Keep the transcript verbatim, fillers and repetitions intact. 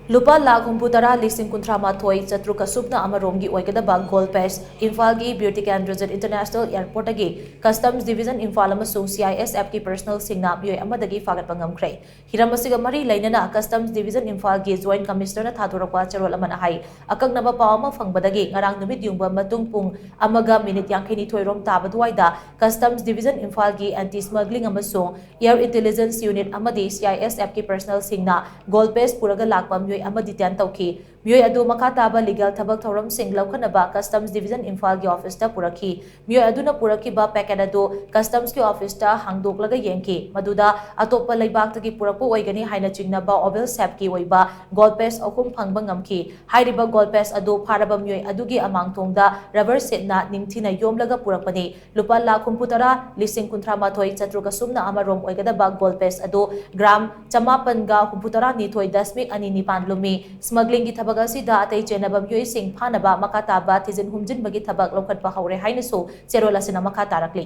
ꯂꯨꯄꯥ ꯂꯥꯈ ꯍꯨꯝꯐꯨ ꯇꯔꯥ ꯂꯤꯁꯤꯡ ꯀꯨꯟꯊ꯭ꯔꯥ ꯃꯥꯊꯣꯏ ꯆꯥꯇ꯭ꯔꯨꯛꯀ ꯁꯨꯞꯅ ꯑꯃꯔꯣꯝꯒꯤ ꯑꯣꯏꯒꯗꯕ ꯒꯣꯜ ꯄꯦꯁ ꯏꯝꯐꯥꯜꯒꯤ ꯕꯤꯔ ꯇꯤꯀꯦꯟꯗ꯭ꯔꯖꯤꯠ ꯏꯟꯇꯔꯅꯦꯁꯅꯦꯜ ꯑꯦꯌꯔꯄꯣꯔꯠꯇꯒꯤ ꯀꯁꯇꯝꯁ ꯗꯤꯕꯤꯖꯟ ꯏꯝꯐꯥꯜ ꯑꯃꯁꯨꯡ C I S Fꯀꯤ ꯄꯔꯁꯅꯦꯜꯁꯤꯡꯅ ꯃꯤꯑꯣꯏ ꯑꯃꯗꯒꯤ ꯐꯥꯒꯠꯄ ꯉꯝꯈ꯭ꯔꯦ꯫ ꯍꯤꯔꯝ ꯑꯁꯤꯒ ꯃꯔꯤ ꯂꯩꯅꯅ ꯀꯁꯇꯝꯁ ꯗꯤꯕꯤꯖꯟ ꯏꯝꯐꯥꯜꯒꯤ ꯖꯣꯏꯟꯠ ꯀꯃꯤꯁꯅꯔꯅ ꯊꯥꯗꯣꯔꯛꯄ ꯆꯦꯔꯣꯜ ꯑꯃꯅ ꯍꯥꯏ, ꯑꯀꯛꯅꯕ ꯄꯥꯎ ꯑꯃ ꯐꯪꯕꯗꯒꯤ ꯉꯔꯥꯡ ꯅꯨꯃꯤꯠ ꯌꯨꯡꯕ ꯃꯇꯨꯡ ꯄꯨꯡ ꯑꯃꯒ ꯃꯤꯅꯤꯠ ꯌꯥꯡꯈꯩꯅꯤꯊꯣꯏ ꯔꯣꯝ ꯇꯥꯕ ꯑꯗꯨꯋꯥꯏꯗ ꯀꯁꯇꯝꯁ ꯗꯤꯕꯤꯖꯟ ꯏꯝꯐꯥꯜꯒꯤ ꯑꯦꯟꯇꯤ ꯁ꯭ꯃꯒ꯭ꯂꯤꯡ ꯑꯃꯁꯨꯡ ꯑꯦꯌꯔ ꯏꯟꯇꯦꯂꯤꯖꯦꯟꯁ ꯌꯨꯅꯤꯠ ꯑꯃꯗꯤ C I S Fꯀꯤ ꯄꯔꯁꯅꯦꯜꯁꯤꯡꯅ ꯒꯣꯜ ꯄꯦꯁ ꯄꯨꯔꯒ ꯂꯥꯛꯄ ꯃꯤꯑꯣꯏ ꯑꯃ ꯗꯤꯇꯦꯟ ꯇꯧꯈꯤ꯫ ꯃꯤꯑꯣꯏ ꯑꯗꯨ ꯃꯈꯥ ꯇꯥꯕ ꯂꯤꯒꯦꯜ ꯊꯕꯛ ꯊꯧꯔꯝꯁꯤꯡ ꯂꯧꯈꯠꯅꯕ ꯀꯁꯇꯝꯁ ꯗꯤꯕꯤꯖꯟ ꯏꯝꯐꯥꯜꯒꯤ ꯑꯣꯐꯤꯁꯇ ꯄꯨꯔꯛꯈꯤ꯫ ꯃꯤꯑꯣꯏ ꯑꯗꯨꯅ ꯄꯨꯔꯛꯈꯤꯕ ꯄꯦꯀꯦꯠ ꯑꯗꯨ ꯀꯁꯇꯝꯁꯀꯤ ꯑꯣꯐꯤꯁꯇ ꯍꯥꯡꯗꯣꯛꯂꯒ ꯌꯦꯡꯈꯤ, ꯃꯗꯨꯗ ꯑꯇꯣꯞꯄ ꯂꯩꯕꯥꯛꯇꯒꯤ ꯄꯨꯔꯛꯄ ꯑꯣꯏꯒꯅꯤ ꯍꯥꯏꯅ ꯆꯤꯡꯅꯕ ꯑꯣꯚꯦꯜ ꯁꯦꯞꯀꯤ ꯑꯣꯏꯕ ꯒꯣꯜ ꯄꯦꯁ ꯑꯍꯨꯝ ꯐꯪꯕ ꯉꯝꯈꯤ꯫ ꯍꯥꯏꯔꯤꯕ ꯒꯣꯜ ꯄꯦꯁ ꯑꯗꯨ ꯐꯥꯔꯕ ꯃꯤꯑꯣꯏ ꯑꯗꯨꯒꯤ ꯑꯃꯥꯡꯊꯣꯡꯗ ꯔꯕꯔ ꯁꯤꯠꯅ ꯅꯤꯡꯊꯤꯅ ꯌꯣꯝꯂꯒ ꯄꯨꯔꯛꯄꯅꯤ꯫ ꯂꯨꯄꯥ ꯂꯥꯈ ꯍꯨꯝꯐꯨ ꯇꯔꯥ ꯂꯤꯁꯤꯡ ꯀꯨꯟꯊ꯭ꯔꯥ ꯃꯥꯊꯣꯏ ꯆꯥꯇ꯭ꯔꯨꯛ ꯑꯁꯨꯝꯅ ꯑꯃꯔꯣꯝ ꯑꯣꯏꯒꯗꯕ ꯒꯣꯜ ꯄꯦꯁ ꯑꯗꯨ ꯒ꯭ꯔꯥꯝ ꯆꯃꯥꯄꯟꯒ ꯍꯨꯝꯐꯨ ꯇꯔꯥ ꯅꯤꯊꯣꯏ ꯗꯁꯃꯤꯛ ꯑꯅꯤ ꯅꯤꯄꯥꯟ ꯂꯨꯝꯃꯤ꯫ ꯁ꯭ꯃꯒ꯭ꯂꯤꯡꯒꯤ ꯊꯕꯛ ꯑꯁꯤꯗ ꯑꯇꯩ ꯆꯦꯟꯅꯕ ꯃꯤꯑꯣꯏꯁꯤꯡ ꯐꯥꯅꯕ ꯃꯈꯥ ꯇꯥꯕ ꯊꯤꯖꯤꯟ ꯍꯨꯝꯖꯤꯟꯕꯒꯤ ꯊꯕꯛ ꯂꯧꯈꯠꯄ ꯍꯧꯔꯦ ꯍꯥꯏꯅꯁꯨ ꯆꯦꯔꯣꯜ ꯑꯁꯤꯅ ꯃꯈꯥ ꯇꯥꯔꯛꯂꯤ꯫